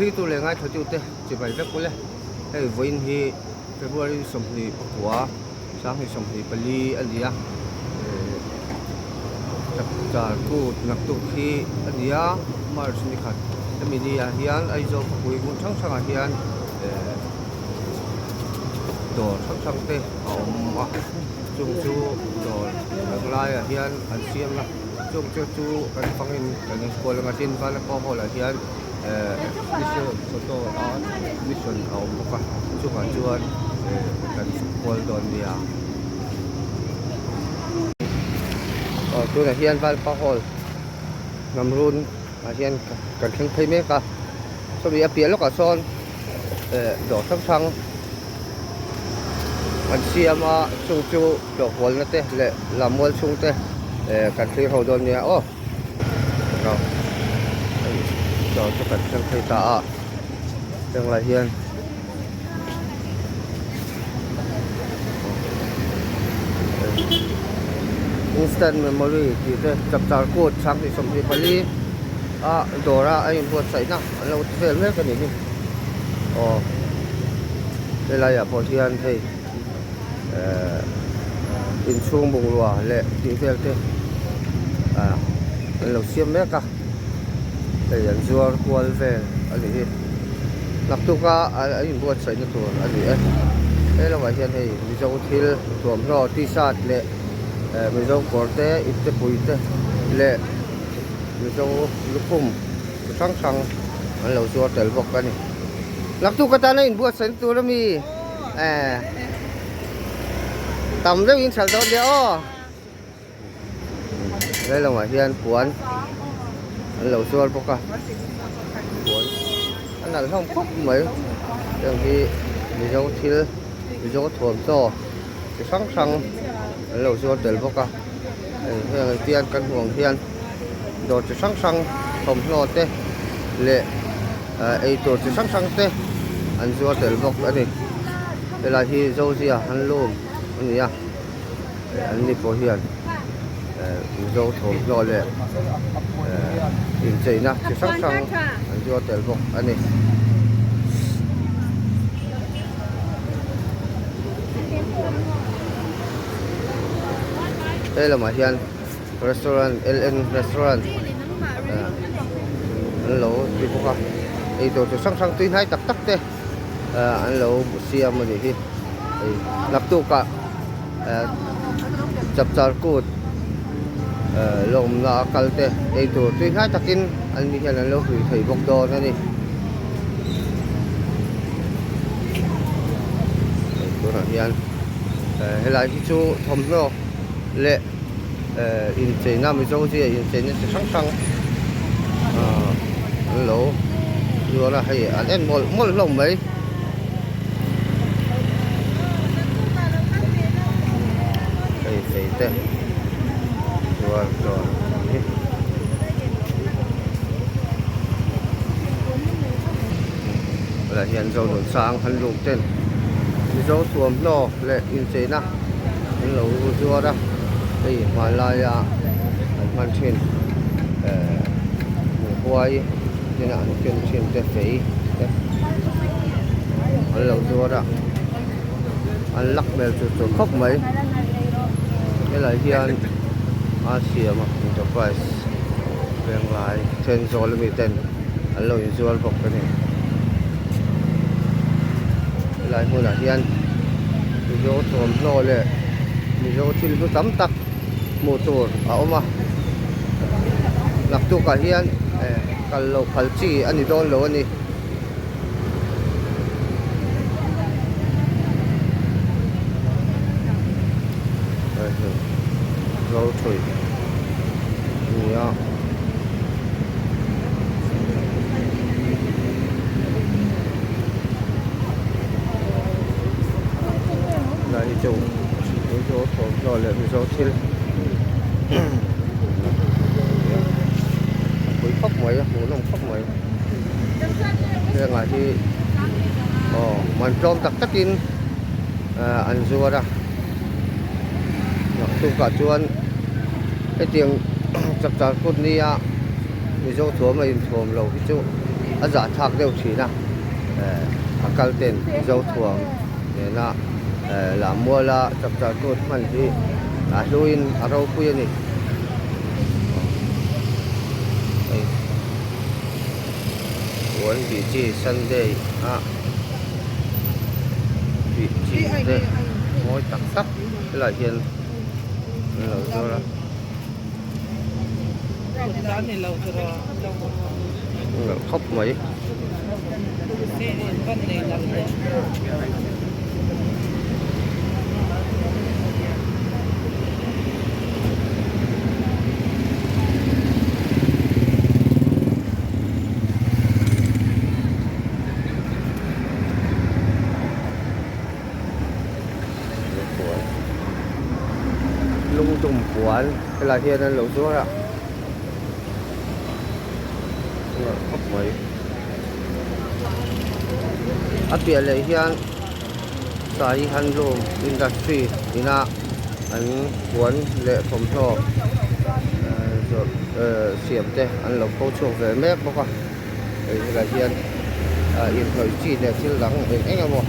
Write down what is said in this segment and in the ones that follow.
Thlitu leh ngaithlatute chibai vek ule. Hei vawiin hi February 24 2024 a ni a. Chapchar kut naktuk hi a ni a, March ni khat hemi ni ah hian Aizawl khawpui hmun hrang hrangah hian dawr hrang hrang te a awm a, chung chu dawr eng laiah hian an siam a. Chung chu chu kan fangin kan enkual anga tin Vanapa hall ah hian ehh special photo a mission a awm bawk a chungah chuan ehh kan kual dawn nia. Aw tunah hian Vanapa hall hnam run ah hian kan thleng phei mek a sawmi a piah lawkah sawn ehh dawr hrang hrang an siam a chung chu tlawh kualna te leh lammual chhung te eh kan thlir ho dawn nia aw hei dawr chu kan thleng phei ta a heng lai hian instant memory tih te chapchar kut 24 a dawr a a inbuatsaihna an lo ti vel mek a ni hi aw helaiah pawh hian hei ehh inchhung bungrua leh tih vel te ah an lo siam mek a hei an zuar kual vel a ni hi naktuk a an inbuatsaihna tur a ni e he lamah hian hei mizo thil thuamhnaw t-shirt leh ehh mizo kawr te iptepui te leh mizo lukhum chi hrang hrang an lo zuar tel bawk a ni naktuk atana inbuatsaihna tur a mi eh tam deuh in hralh dawn nia aw he lamah hian puan an lo zuar bawk a puan a nalh hlawm khawp mai heng hi mizo thil mizo thuamhnaw chi hrang hrang an lo zuar tel bawk a hei heng hian kan hmuh ang hian dawr chi hrang hrang thawmhnaw te leh ah eitur chi hrang hrang te an zuar tel bawk a ni helai hi zozia handloom a ni a eh an ni pawh hian eh mizo thawmhnaw leh eh incheina chi hrang hrang an zuar tel bawk a ni. He lamah hian restaurant LN restaurant an lo ti bawk a eitur chi hrang hrang tui hnai tak tak te an lo siam a nih hi hei naktuk ah chapchar kut lawmna a kal te eitur tui hnai takin an ni hian an lo hlui thei bawk dawn a ni. Tunah hian helai hi chu thawmhnaw leh incheina mizo zia incheina chi hrang hrang ahh an lo zuar a hei an en mawlh mawlh hlawm mai. Hei fei te zuar dawn hi. Helai hian Zonunsang han luk ten Mizo thuamhnaw leh incheina an lo zuar a hei hmanlaia an hman thin ehh huai tina an ken thin te fei te an lo zuar a an lak hmel chu tur khawp mai helai hian a siam a enterprise venglai Thenzawl ami ten an lo inzuar bawk a ni helai hmunah hian mizo thawmhnaw leh mizo thil hlu tam tak hmuh tur a awm a naktuk ah hian eh kal loh phal chi a ni dawn lo a ni. Lai hi chu mizo thawmhnaw leh mizo thil a pui khawp mai a hmuhnawm khawp mai hengah hi aw man tlawm tak takin ah an zuar a naktukah chuan hetiang chapchar kut nia mizo thuam a inthuam lo hi chu. a zahthlak deuh thin a eh a kal ten Mizo thuam nena eh Lammuala chapchar kut hman hi a hluin a ropui a ni. Hei puan bih chi Sunday a bih chi te mawi tak tak helaiah hian an lo zuar a. Khawp mai. Lungdum puan helai hian an lo zuar a khawp mai a piah leh hian sai handloom industry ina an puan leh thawmhnaw zawrh siam te an lo pho chhuak ve mek bawk a. Hei helai hian inhnawih chi leh thil dang eng eng emaw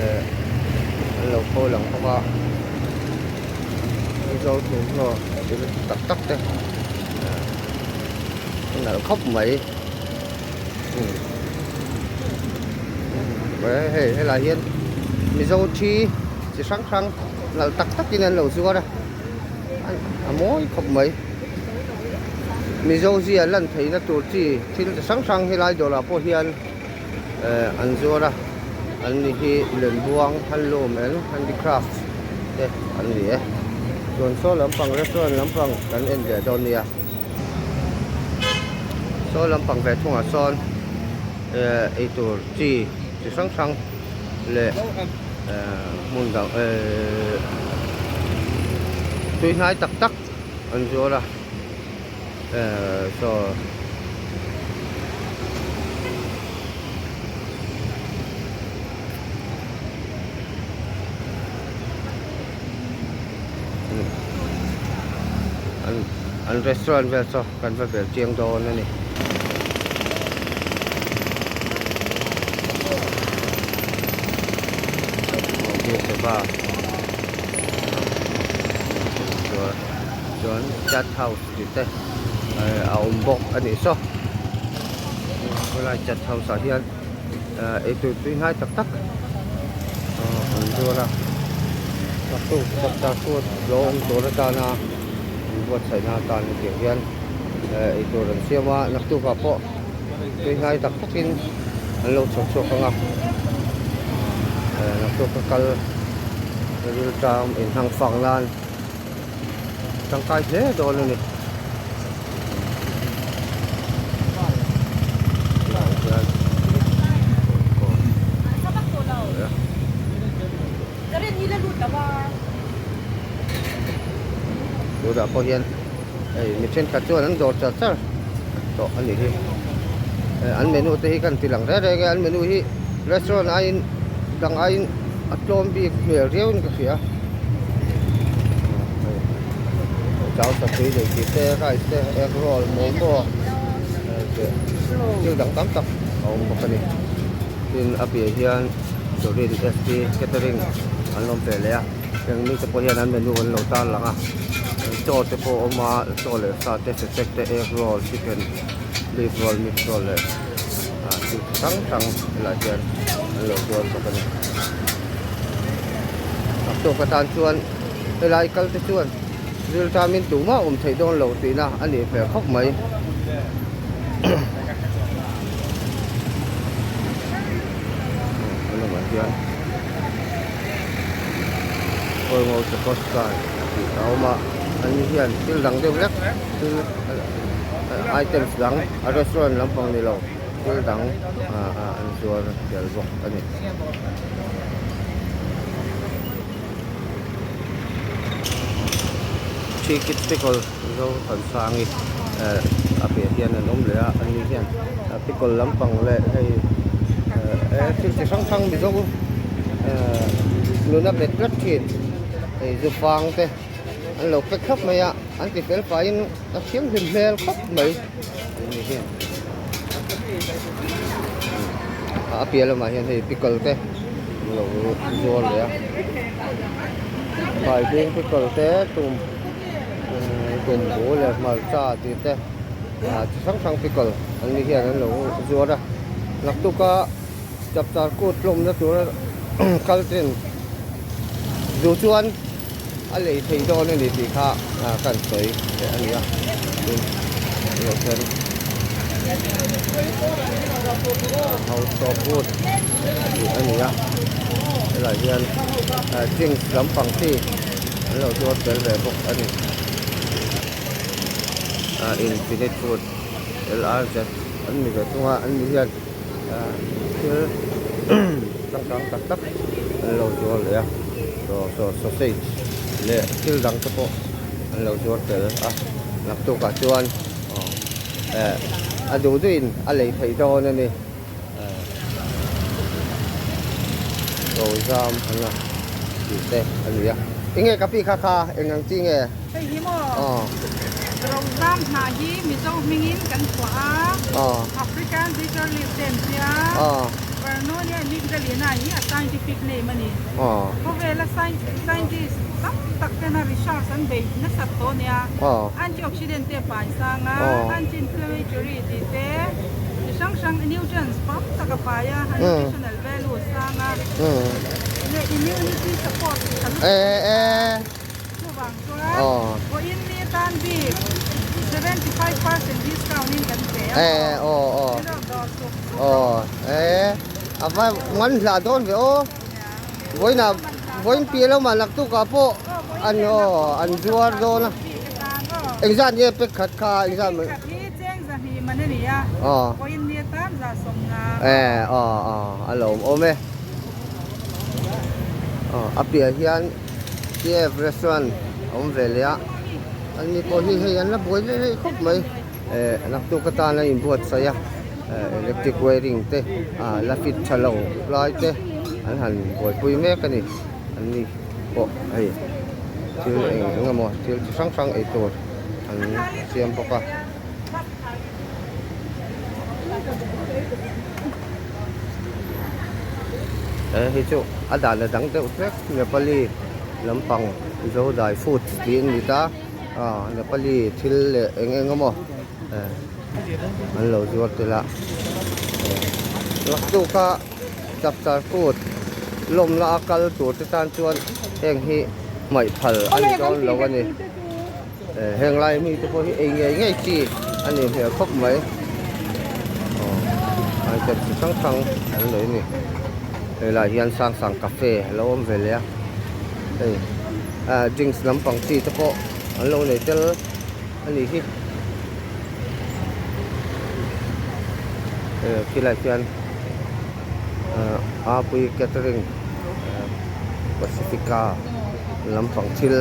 eh an lo pho lang bawk a mizo thawmhnaw thil tak tak te a nalh khawp mai hei helai hian mizo thi chi hrang hrang nalh tak tak in an lo zuar a a mawi khawp mai. Mizo zia lan theihna tur chi thil chi hrang hrang helai dawrah pawh hian eh an zuar a an ni hi Lenbuang handloom and handicraft te an ni e chuan saw lampang restaurant lampang kan en leh dawn nia saw lampang ve thungah sawn eh eitur chi chi hrang hrang leh eh hmun dang eh tui hnai tak tak. An zuar a eh saw an an restaurant vel saw kan va bel chiang dawn a ni. Chuan chat house tih te a awm bawk a nih saw helai chat house ah hian eitur tui hnai tak tak an zuar a naktuk chapchar kut lo awm tur atana an buatsaihna atan hetiang hian eitur an siam a naktuk ah pawh tui hnai tak tak in an lo chhawp chhuak ang a naktuk a kal riltam inhang fak nan tangkai hle dawn a ni. Tunah pawh hian hei mi thenkhat chuan an dawr char char tawh a nih hi an menu te hi kan ti lang reng reng a an menu hi restaurant aiin dang aiin a tlawm bik hmel riau in ka hria chau satui leh tih te rice te egg roll momo thil dang tam tak a awm bawk a ni tin a piah hian Dorin SP catering an awm ve leh a heng mite pawh hian an menu an lo tar lang a chaw te pawh a awm a chaw leh sa te sechek te egg roll chicken beef roll mix roll leh ah thil chi hrang hrang helaiah hian an lo zuar bawk a ni a tawk atan chuan helai kal te chuan rilṭamin tumah awm theih dawn lo tihna a nih hmel khawp mai. A lamah hian Kawlngo Chakawskai tih a awm a ani hian thil dang deuh hlek thil items dang a restaurant lampang ni lo thil dang ah an zuar tel bawk a ni. Three kids pickle zo kan sang hi eh a piah hian an awm leh a ani hian pickle lampang leh hei eh thil chi hrang hrang mizo eh nuna bet tlat thin hei zu fang te an lo pack thlap mai a an ti fel faiin a thianghlim hmel khawp mai ani hian. A piah lamah hian hei pickle te an lo zuar leh a phaibing pickle te tum tumbu leh hmarcha tih te ah chi hrang hrang pickle an ni hian an lo zuar a naktuka chapchar kut tlawmna tura kal ten duh chuan a lei thei dawn a ni tih kha kan sawi leh a ni a tin tunah hian house of wood tih a ni a helaiah hian drinks lampang chi an lo zuar tel ve bawk a ni infinite food lrz an ni ve thung a an ni hian thil changkang tak tak an lo zuar leh a saw saw sausage leh thil dang te pawh an lo zuar tel a naktuk ah chuan eh a duh duh in a lei theih dawn a ni Rozam an la tih te a ni a enge ka pi kha kha eng ang chi nge? Hei hi maw Rozam hnah hi Mizo hmingin kan chhuah a African bitter leaf te an tia Vernonia amygdalina hi a scientific name a ni. Khawvela scientist tam tak tena research an bei nasat tawh a nia. Antioxidant te a pai sang a, anti-inflammatory tih te chi hrang hrang nutrients tam tak a pai a, a nutritional value a sang a, leh immunity support tha lutuk a ni a. Chuvang chuan vawiin ni atan bik 75% discount in kan pe a maw? Min rawn dawr suk suk rawh. Vawiinah vawiin piah lamah naktukah pawh an aw an zuar dawn a engzat nge pack khat kha engzat mai pack khat hi cheng zahnih man a ni a vawiin ni atan za sawmnga e aw aw a lawm awm e aw a piah hian KF restaurant a awm ve leh a an ni pawh hi hei an la buai leh leh khawp mai eh naktuk atan a inbuatsaih a. Electric wiring te ah la fit tha lo lai te an han buaipui mek a ni an ni pawh hei thil eng eng emaw thil chi hrang hrang ei tur an siam bawk a. He hi chu a dan a dang deuh hlek Nepali lampang Zodai foods tih a ni ta ah Nepali thil leh eng eng emaw eh. an lo zuar tel a naktuk a chapchar kut lawmna a kal tur te tan chuan heng hi hmaih phal a ni dawn lo a ni heng lai mi te pawh hi ei ngei ngei chi a ni hmel khawp mai aw item chi hrang hrang an nei a ni helaiah hian sang sang cafe a lo awm ve leh a hei drinks lampang chi te pawh an lo nei tel a ni hi eh khilaiah khian ah apui catering eh pacifica lampang thil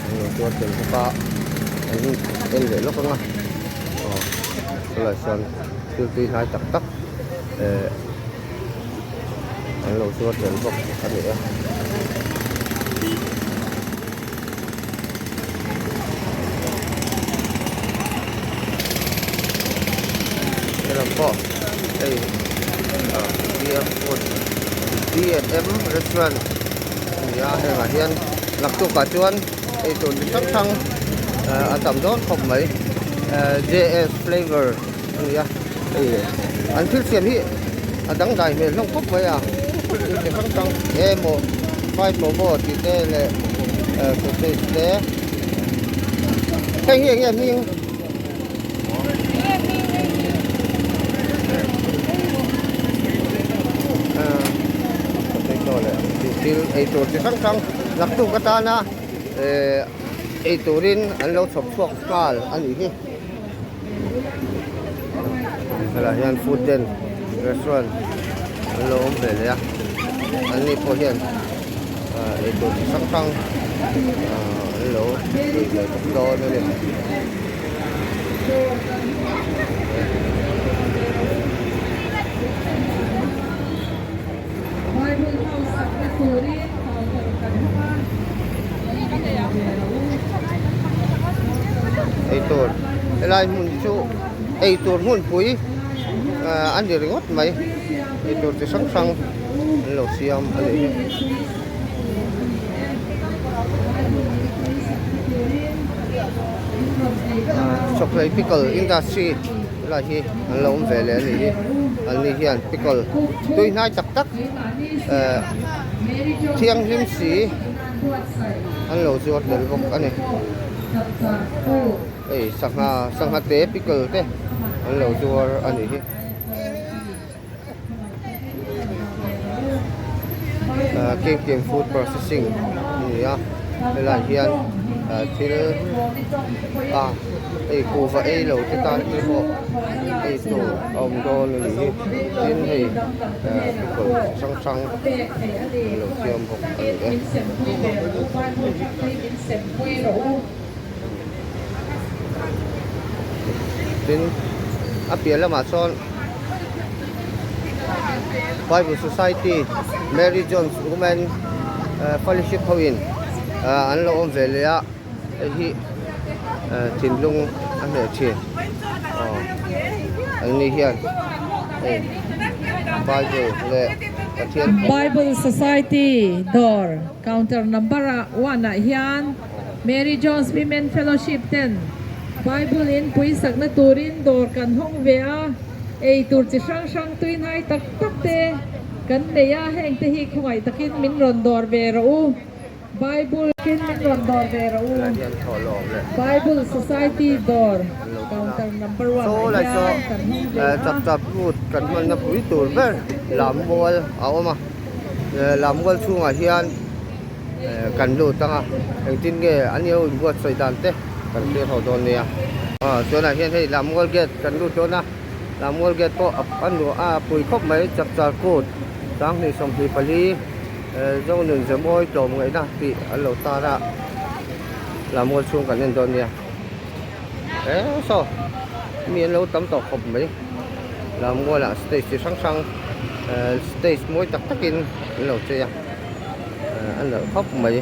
an lo zuar tel bawk a an en leh lawk ang a aw khilaiah sawn thil tui hnai tak tak eh an lo zuar tel bawk a ni e. Helam pawh hei B M food B and M restaurant a ni a hengah hian naktukah chuan eitur chi hrang hrang a tam dawn khawp mai J S flavour a ni a hei an thil siam hi a dangdai hmel hlawm khawp mai a thil chi hrang hrang emaw fried momo tih te leh sausage te hei hi eng nge hming potato leh thil eitur chi hrang hrang naktuk atana eh eiturin an lo chhawp chhuak nghal a nih hi. Helaiah hian food den restaurant an lo awm ve leh a an ni pawh hian ah eitur chi hrang hrang ah an lo hrui ve bawk dawn a ni. Eitur helai hmun chu eitur hmunpui a ni ringawt mai eitur chi hrang hrang an lo siam a nih hi. Chawkhlei pickle industry lai hi an lo awm ve leh a nih hi an ni hian pickle tui hnai tak tak ehh thianghlim si an lo zuar tel bawk a ni. Hei sangha sangha te pickle te an lo zuar a nih hi. Ahh King King food processing a ni a helaiah hian ah thil ah hei kuhva ei lo te tan te pawh ei tur a awm dawn a nih hi tin hei ah pickle chi hrang hrang an lo siam bawk a ni e. Tin a piah lamah chuan Bible Society Mary Jones Women Fellowship ho in an lo awm ve leh a hei hi thinlung a hneh thin aw an ni hian hei Bible leh Pathian Bible Society dawr counter number ah one ah hian Mary Jones Women Fellowship ten Bible in puisakna turin dawr kan hawng ve a, ei tur chi hrang hrang tui hnai tak tak te kan nei a, heng te hi khawngaih takin min rawn dawr ve rawh u. Bible kin min rawn dawr ve rawh u. Bible Society dawr counter number one ah hian kan hawng ve a. Chapchap kut kan hmanna pui tur ber Lammual a awm a, Lammual chhungah hian kan lut ang a engtin nge an ilo inbuatsawi dan te kan thlir ho dawn nia aw tunah hian hei Lammual gate kan lut dawn a Lammual gate pawh a nuah a pui khawp mai chapchar kut sanghnih 24 Zonun Zemawi tlawm ngaihna tih an lo tar a Lammual chhung kan en dawn nia e saw mi an lo tam tawh khawp mai Lammual ah stage chi hrang hrang stage mawi tak takin an lo chei a. A nalh khawp mai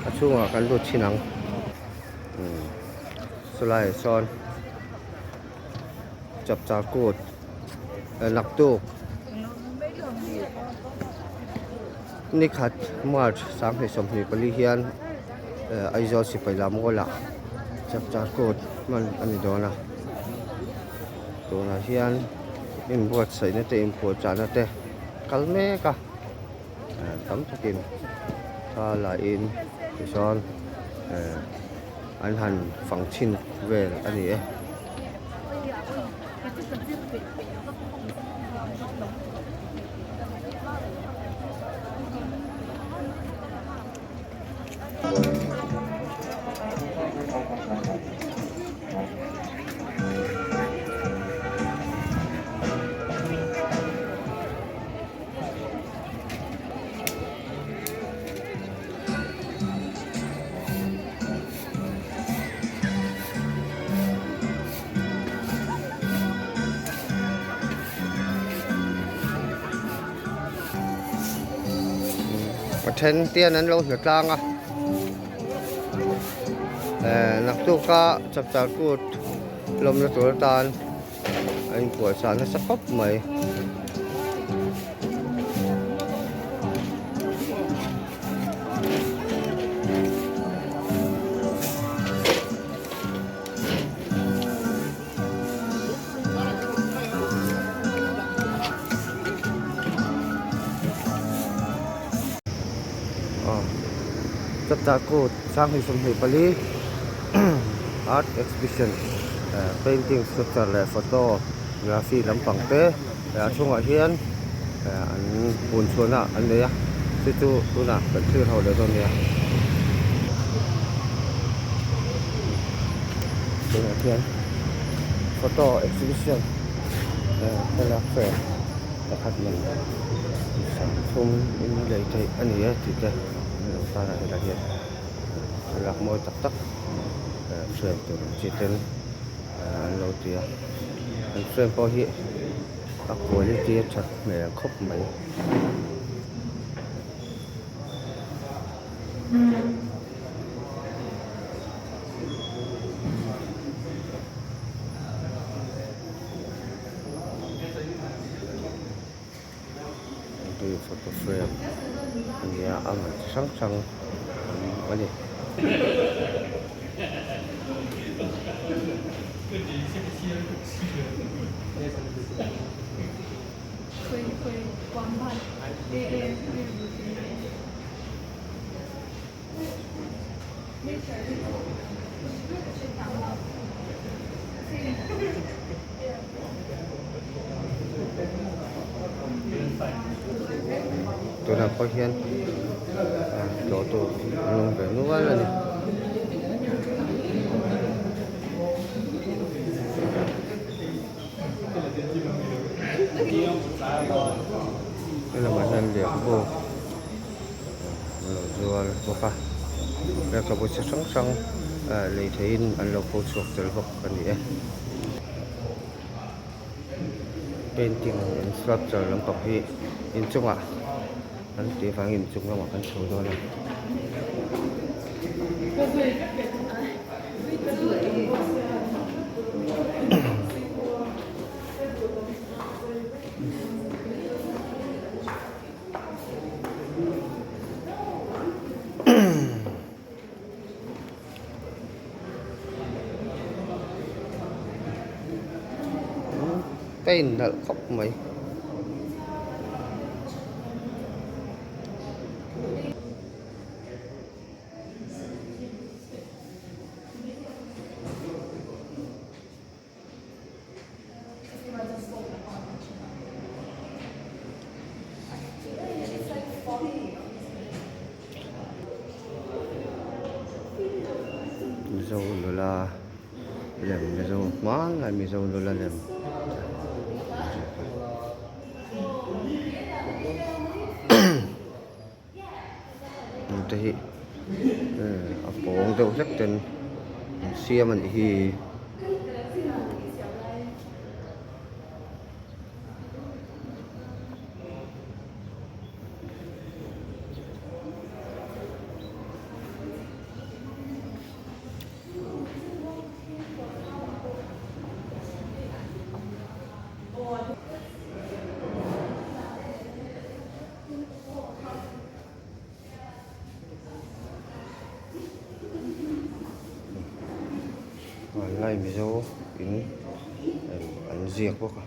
a chhungah kan lut thin ang chulaiah sawn chapchar kut naktuk nikhat march 2024 hian Aizawl sipai lam rualah chapchar kut hman a ni dawn a tunah hian inbuatsaihna te inpuahchahna te kal mek a. Tam takin thla la in tichuan an han fang chhin vel a ni e. A then te an lo hna tlang a eh naktuk a chapchar kut lawmna tur atan a inpuahchah nasa khawp mai. Chapchar kut 2024 art exhibition painting sculpture leh photo graphy lampang te a chhungah hian an bun chhuahna an nei a chu chu tunah kan thlir ho leh dawn nia tunah hian photo exhibition thlalak frame pakhat man 30 in lei theih a ni e tih te an lo tar a helai hian thlalak mawi tak tak frame tur ang chi ten an lo ti a an frame pawh hi a quality a that hmel khawp mai. Photo frame a ni a a man chi hrang hrang an awm a ni. Tunah pawh hian tlawh tur an awm ve nual a ni. Helamah hian lehkhabu. An lo zuar bawk a lehkhabu chi hrang hrang lei theihin an lo pho chhuak tel bawk a ni e painting and sculpture lampang hi inchungah an tih vangin inchung lamah kan chho dawn a. Paint nalh khawp mai. Mizo nula lem Mizo hmanlai Mizo nula lem te hi a pawng deuh hlek ten an siam a nih hi. Hmanlai Mizo in an ziak bawk a.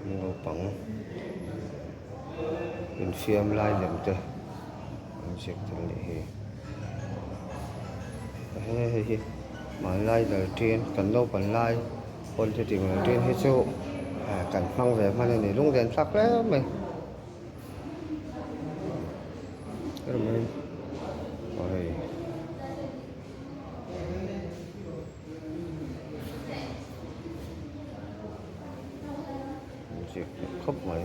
Naupang infiam lai lem te an ziak tel a nih hi hei hi hmanlai lalṭin kan naupan lai pawn hetiang lalṭin hi chu kan hmang ve hman a ni lunglen thlak hle mai. Khawp mai.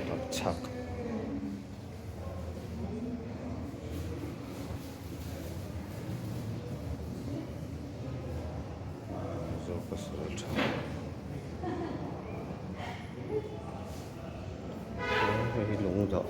Tapchhak. Mizo pasal tha. Hei hi lungdawh.